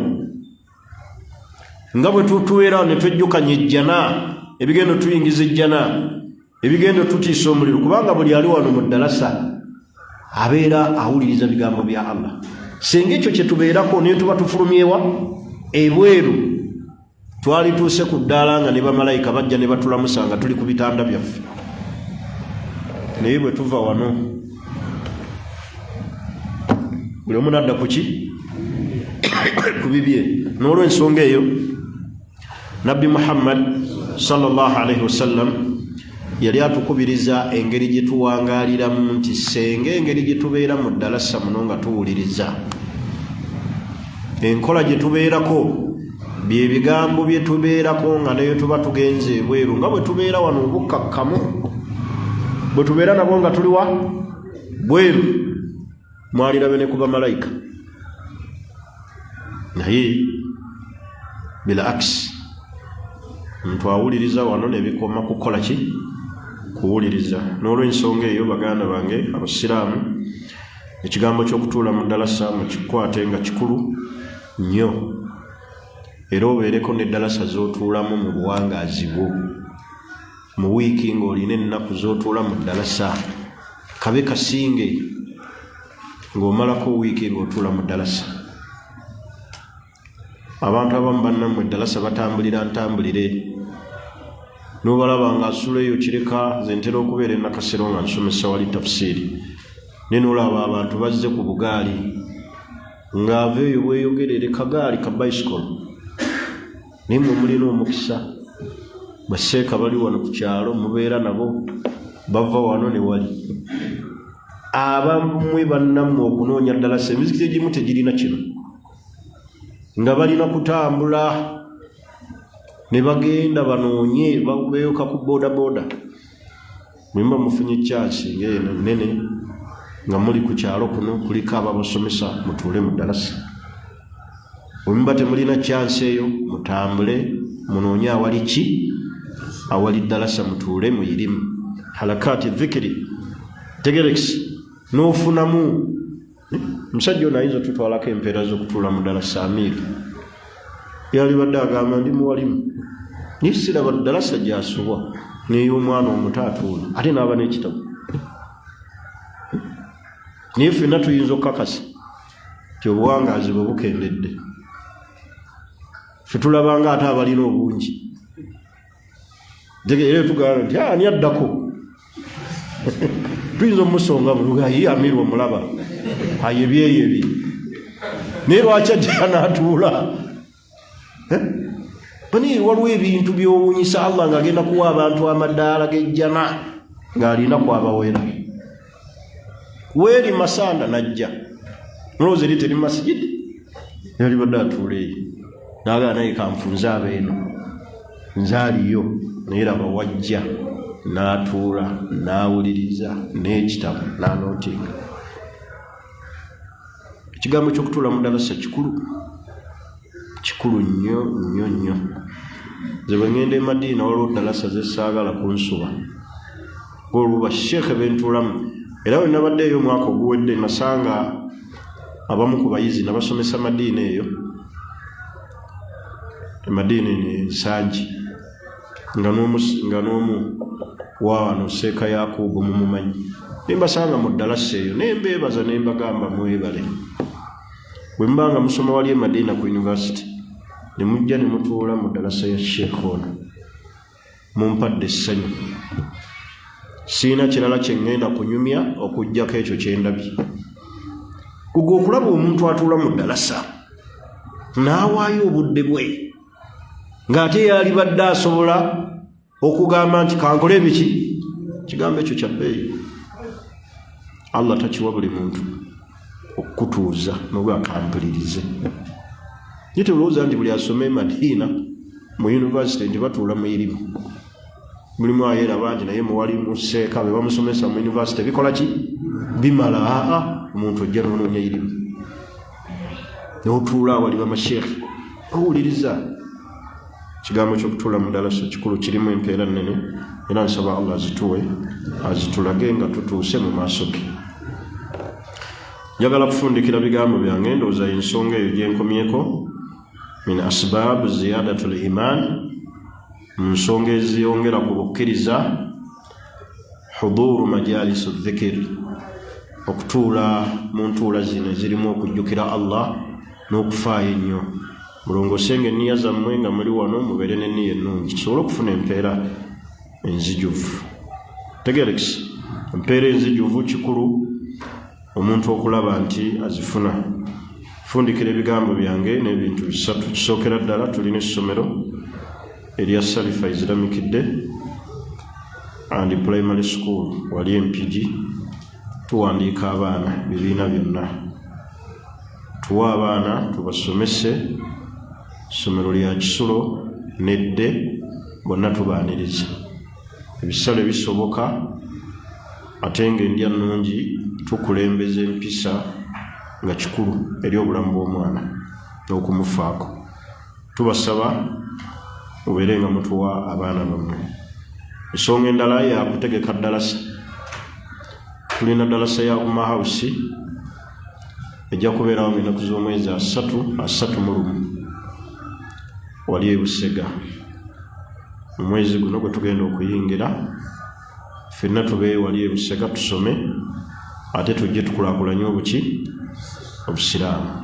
nga bwe tutubeera ne twejjukanya ejjana, ebigendo tuyingiza ejjana, ebigendo tutiisa omuliro, kubanga buli ali wano mu ddalasa abeera awuliriza bigambo bya Allah. Singa ekyo kye tubeerako naye tuba tufulumyewa ebweru, twalituuse ku ddaala nga ne bamalayika bajja ne batulamusa nga tuli ku bitanda byaffe. Naye bwe tuva wano, buli omu nadda kuki ku bibye. N'olwensonga eyo, Nabbi Muhammad sallallahu alaihi wasallam yali atukubiriza engeri gye tuwangaaliramu, nti senga engeri gye tubeera mu ddalasa muno nga tuwuliriza, enkola gye tubeerako, bye bigambo bye tubeerako nga naye tuba tugenze ebweru, nga bwe tubeera wano obukkakkamu bwe tubeera nabwo nga tuliwa bweru, mwalirabe ne ku bamalayika. Naye bila akisi, omuntu awuliriza wano nebikoma kukola ki? Kuwuliriza. N'olwensonga eyo, baganda bange abasiraamu, ekigambo ky'okutuula mu ddalasa mukikwate nga kikulu nnyo, era obeereko n'eddalasa z'otuulamu mu buwangaazi bwo. Mu wiiki ng'olina ennaku z'otuula mu ddalasa, kabe kasinge ng'omalako wiiki ng'otuula mu ddalasa. Abantu abamu bannammwe eddalasa batambulira ntambulire, nobalaba nga asula eyo Kireka. Nze ntera okubeera enakasero nga nsomesa wali tafsiiri, naye nolaba abantu bazze ku bugaali ng'ava eyo bweyogerere, kagaali ka bicycle. Naye mwe mulina omukisa, baseeka bali wano ku kyalo, mubeera nabo, bava wano ne wali. Abamwe bannammwe okunoonya ddalasa, emizikiti egimu tegirina kino, nga balina kutambula ne bagenda banoonye, beyoka ku bodaboda. Mwemba mufunye kyansi ngaeno nene nga muli ku kyalo kuno, kuliko ababasomesa, mutuule mu ddalasa. Bwemuba temulina kyansi eyo, mutambule munoonye awali ki, awali ddalasa, mutuule muyirimu halakati dhikiri tegerekisi n'ofunamu. Omusajja ono ayinza otutwalako empeera z'okutuula mu ddalasa. Amiiru yalibadde agamba ndi muwalimu, naye siraba ddalasa gyasubwa n'ey'omwana omuto atuula ate n'aba n'ekitabo. Naye ffenna tuyinza okukakasa nti obuwangaazi bwe bukendedde, ffe tulabanga ate abalina obungi. Era tugamba nti ani addako? Tuyinza omusonga buluga ye amiru omulaba ayebyeyebi, naye lwaki ajja n'atuula? Eh? Bani, waliwo ebintu byowunyisa Allah ng'agenda kuwa abantu amadaala g'ejjana ng'alina kwabawera weeri masanda najja nolowooza eri teri masigidi, yalibadde atuula eyo nagaa naye kanfunze abeeno nze aliyo, naye laba wajja n'atuula n'awuliriza n'ekitabo n'anootinga. Ekigambo ky'okutuula mu dalasa kikulu, kikulu nnyo nnyo nnyo. Nze bwe ŋŋenda e Madiina waliwo dalasa zesaagala kunsuba olwo basheekhe bentuulamu, era bwe nabadde eyo omwaka oguwedde nasanga abamu ku bayizi nabasomesa Madiina eyo, e Madiina eno ensangi, nga n'omu wawano Seeka Yakubu mumumanyi, nembasanga mu ddalasa eyo nembeebaza nembagamba mwebale bwe muba nga musoma wali e Madiina ku university ne mujja ne mutuula mu ddalasa ya sheekh ono, mumpadde essanyu, siina kirala kye ŋŋenda kunyumya okuggyako ekyo kye ndabye. Kugwe okulaba omuntu atuula mu ddalasa n'awaayo obudde bwe ng'ate yalibadde asobola okugamba nti kankole ebiki, kigambo ekyo kya bbeeyi, Allah takiwa buli muntu okukutuuza noga kampulirize. Ye tolowooza nti buli asoma e Madiina mu yunivasite nti batuula mu irimu, mulimu ayeraba nti naye muwali museeka be bamusomesa mu yunivasite bikola ki bimala. Aa, omuntu ojja nonoonya irimu notuula awali bamasheekhe owuliriza. Ekigambo ky'okutuula mu ddalasa kikulu, kirimu empeera nnene, era nsaba Allah azituwe azitulage nga tutuuse mu maaso ge. Njagala kufundikira bigambo byange, ndowooza ensonga eyo gyenkomyeko min asbab ziyadatu l iman, mu nsonga eziyongera ku bukkiriza, huduru majalisu dhikir, okutuula mu ntuula zino ezirimu okujjukira Allah n'okufaayo ennyo. Mulongosenga enniya zammwe nga muli wano, mubeere n'enniya ennungi tusobole okufuna empeera enzijuvu. Tegerekisi empeera enzijuvu kikulu omuntu okulaba nti azifuna. Fundikira ebigambo byange n'ebintu bisatu. Kisookera ddala, tulina essomero erya Salifa Islamic Day and Primary School wali Empigi. Tuwandiika abaana bibiina byonna, tuwe abaana tubasomese. Ssomero lya kisulo nedde, bonna tubaaniriza, ebisale bisoboka ate nga endya nnungi, tukulembeza empisa nga kikulu eri obulamu bw'omwana n'okumufaako. Tubasaba mubeere nga mutuwa abaana bammwe. Ensonga endala yakutegeka ddalasa. Tulina ddalasa ya Umma House ejja kubeerawo mu ennaku z'omwezi 30, 31 wali e Busega. Mu mwezi guno gwe tugenda okuyingira ffenna tube wali e Busega tusome ate tujje tukulaakulanye obuki obusiraamu.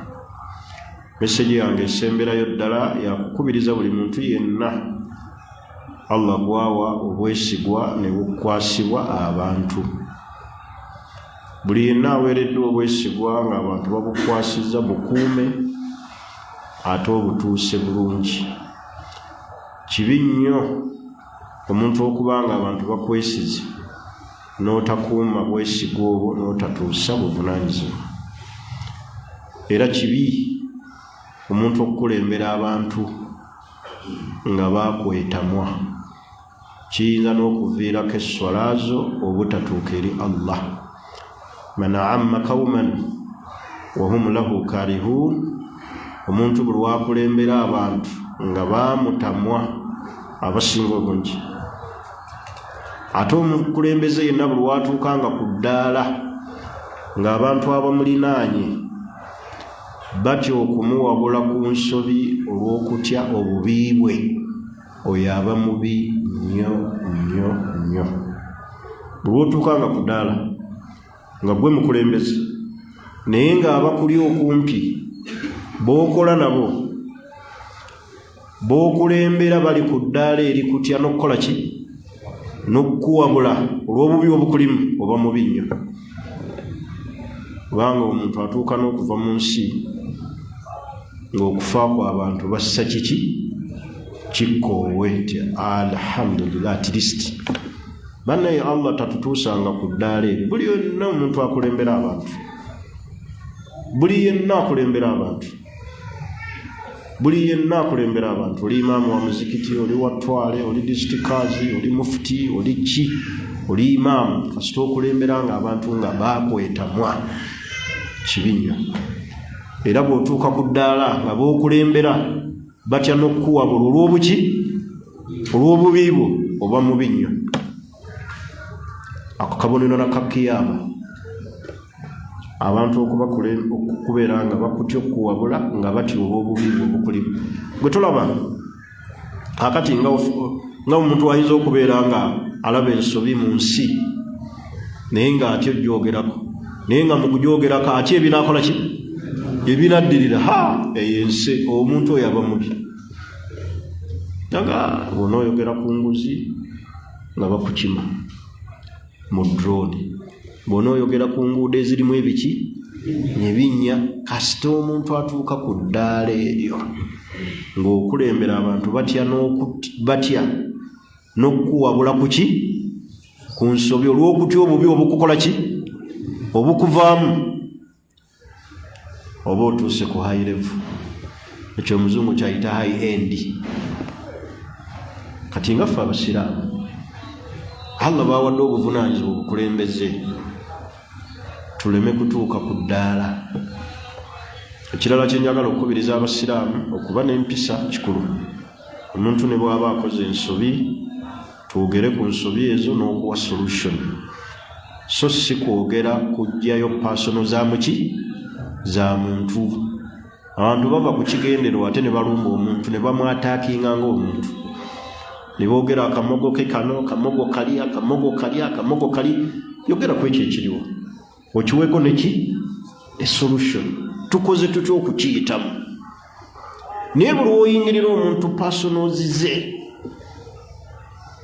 Meseji yange esemberayo ddala yakukubiriza buli muntu yenna Allah gwawa obwesigwa ne bukwasibwa abantu. Buli yenna aweereddwa obwesigwa ng'abantu babukwasizza, bukuume ate obutuuse bulungi. Kibi nnyo omuntu okuba nga abantu bakwesize n'otakuuma bwesigwa obwo n'otatuusa buvunaanyizibwa. Era kibi omuntu okukulembera abantu nga bakwetamwa, kiyinza n'okuviirako esswala zo obutatuuka eri Allah. Man amma kauman wahum lahu karihun, omuntu buli wakulembera abantu nga bamutamwa abasinga obungi, ate omukulembeze yenna buli watuukanga ku ddaala ng'abantu abamulinaanye batya okumuwabula ku nsobi olw'okutya obubi bwe, oyo aba mubi nnyo nnyo nnyo. Buli lwotuukanga ku ddaala nga gwe mukulembeze naye ng'abakuli okumpi b'okola nabo b'okulembera bali ku ddaala erikutya n'okukola ki. N'okukuwabula olw'obubi obukulimu oba mubi nnyo, kubanga omuntu atuuka n'okuva mu nsi ng'okufa kwa abantu bassa kiki kikkoowe nti alhamdulillah, at least bannaye Allah tatutuusanga ku ddaala eryo. Buli yenna omuntu akulembera abantu, buli yenna akulembera abantu, buli yenna akulembera abantu, oli imaamu wa muzikiti, oli wa twale, oli disitikazi, oli mufuti, oli ki, oli imaamu, kasita okulembera nga abantu nga bakwetamwa, kibi nnyo. Era bw'otuuka ku ddaala nga b'okulembera batya n'okukuwabula olw'obuki, olw'obubi bwo, oba mubi nnyo. Ako kabonero na kakiyama, abantu okubeera nga bakutya okukuwabula nga batya olw'obubi bwe obukulimu. Gwe tolaba kakati nga omuntu ayinza okubeera nga alaba ensobi mu nsi naye nga atya ojyogerako, naye nga mu kugyogerako atya ebinaakola ki, ebinaddirira. Ha, eyo ensi, omuntu oyo aba mubi. Nga bw'onooyogera ku nguzi nga bakukima mu drone, bw'onooyogera ku nguudo ezirimu ebiki ebinnya, kasita omuntu atuuka ku ddaala eryo ng'okulembera abantu batya batya n'okukuwabula ku ki, ku nsobi, olw'okutya obubi obukukola ki, obukuvaamu, oba otuuse ku high level, ekyo omuzungu kyayita high end. Kati nga ffe abasiraamu Allah bawadde obuvunaanyizibwa obukulembeze, tuleme kutuuka ku ddaala. Ekirala kyenjagala okukubiriza abasiraamu, okuba n'empisa kikulu. Omuntu ne bw'aba akoze ensobi, twogere ku nsobi ezo n'okuwa solution, so si kwogera kuggyayo personal za muki, za muntu. Abantu bava ku kigendererwa ate ne balumba omuntu ne bamwataakinga ng'omuntu, ne boogera akamogo ke kano, akamogo kali, akamogo kali, akamogo kali. Yogera ku ekyo ekiriwo, okiweeko neki esolution, tukoze tutya okukiyitamu. Naye buli woyingirira omuntu personals ze,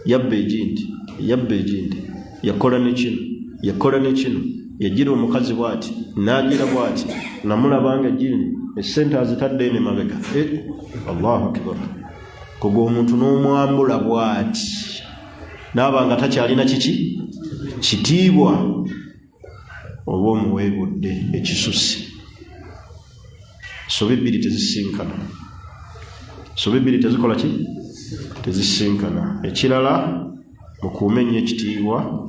yabba egindi, yabba egindi, yakola ne kino, yakola ne kino, yagira omukazi bwati, nagira bwati, namulabanga gini esente azitadde ene mabega. Allahu akbar! Koga omuntu n'omwambula bwati naaba nga takyalina kiki kitiibwa, oba omuweebudde ekisusi. Sobi bbiri tezisinkana, sobi bbiri tezikola ki, tezisinkana. Ekirala, mukuume nnyo ekitiibwa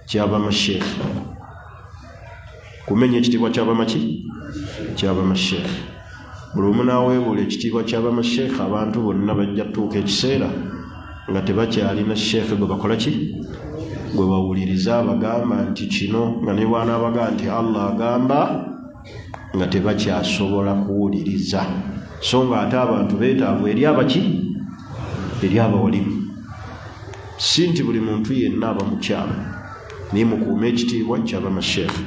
ky'abamasheekhe, kuume nnyo ekitiibwa ky'abamaki, ky'abamasheekhe. Buli omu n'aweebuula ekitiibwa ky'abamasheekhe, abantu bonna bajja tutuuka ekiseera nga tebakyalina sheekhe gwe bakola ki, gwe bawuliriza abagamba nti kino, nga ne bw'anaabaga nti Allah agamba, nga tebakyasobola kuwuliriza. So nga ate abantu beetaavu eri abaki, eri abawalimu. Si nti buli muntu yenna aba mukyamu, naye mukuume ekitiibwa ky'abamasheekhe.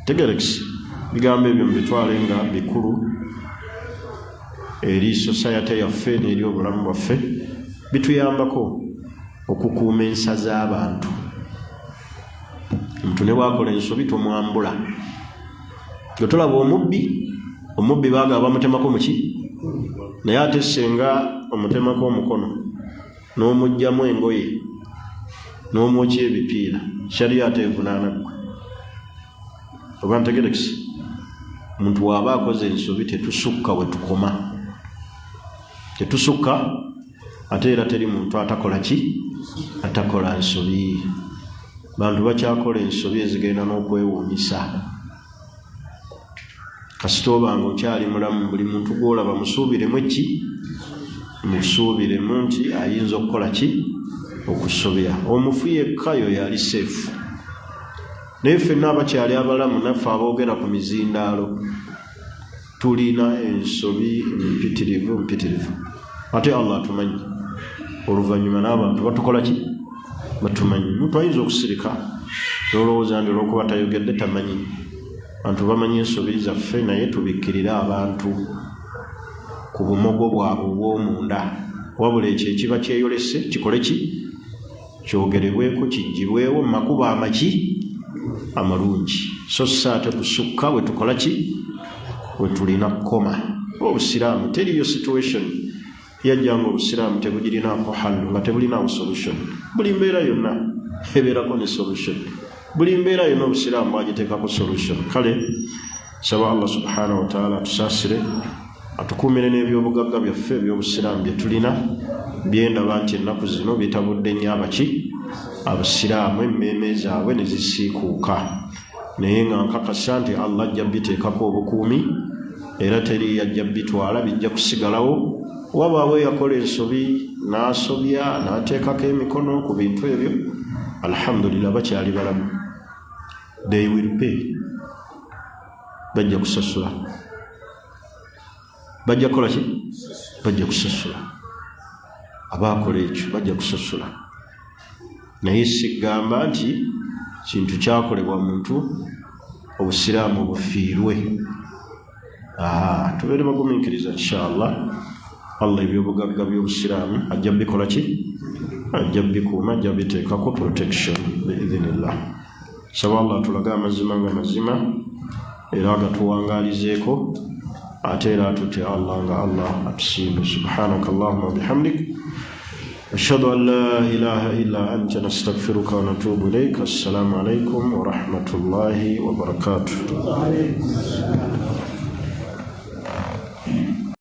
Tegerekisi bigambo ebyo mubitwale nga bikulu eri society yaffe n'eri obulamu bwaffe, bituyambako okukuuma ensa z'abantu. Omuntu ne bwakola ensobi tomwambula. Gwe tolaba omubbi, omubbi baagaba bamutemako muki, naye ate senga omutemako omukono n'omuggyamu engoye n'omwokya ebipiira, sharia ate evunaana ggwe. Oba ntegerekisi, omuntu waaba akoze ensobi tetusukka we tukoma, tetusukka. Ate era teri muntu atakola ki, atakola nsobi. Bantu bakyakola ensobi ezigenda n'okwewuunyisa. Kasita oba nga okyali mulamu, buli muntu gw'olaba musuubiremu eki, musuubiremu nti ayinza okukola ki, okusobya. Omufu yekka yoyo ali seefu, naye ffenna abakyali abalamu naffe aboogera ku mizindaalo tulina ensobi mpitirivu mpitirivu. Ate Allah atumanyi, oluvannyuma n'abantu batukola ki, batumanyi. Omuntu ayinza okusirika n'olowooza nti olwokuba tayogedde tamanyi. Bantu bamanyi ensobi zaffe, naye tubikkirire abantu ku bumogo bwabwe obw'omunda, wabula ekyo ekiba kyeyolese kikole ki, Kyogerebweko kiggyibwewo mu makubo amaki amalungi, so si ate kusukka we tukola ki we tulina kukoma. Obusiraamu teriyo situation yajja nga obusiraamu tebugirinaako hallu, nga tebulinaawo solution. Buli mbeera yonna ebeerako ne solution, buli mbeera yonna obusiraamu bwagiteekako solution. Kale saba Allah subhanahu wataala atusaasire, atukuumire n'ebyobugagga byaffe eby'obusiraamu bye tulina, byendaba nti ennaku zino bitabudde nnyo abaki abasiraamu, emmeeme zaabwe ne zisiikuuka, naye nga nkakasa nti Allah ajja biteekako obukuumi era teri yajja bitwala, bijja kusigalawo. Wabaawo eyakola ensobi n'asobya n'ateekako emikono ku bintu ebyo, alhamdulillah bakyali balamu, they will pay, bajja kusasula, bajja kukola ki, bajja kusasula. Abaakola ekyo bajja kusasula, naye sigamba nti kintu kyakolebwa muntu obusiraamu bufiirwe. Tubeere bagumiikiriza, inshallah Allah ebyobugagga by'obusiraamu ajja bikola ki, ajja bikuuma, ajja biteekako protection biidhinillah. Saba Allah atulage amazima nga mazima era agatuwangaalizeeko, ate era atute Allah nga Allah atusiime. Subhanaka allahuma wabihamdik, ashhadu an la ilaha illa anta, nastaghfiruka wa natubu ilaik. Assalamu alaikum warahmatullahi wabarakatuh.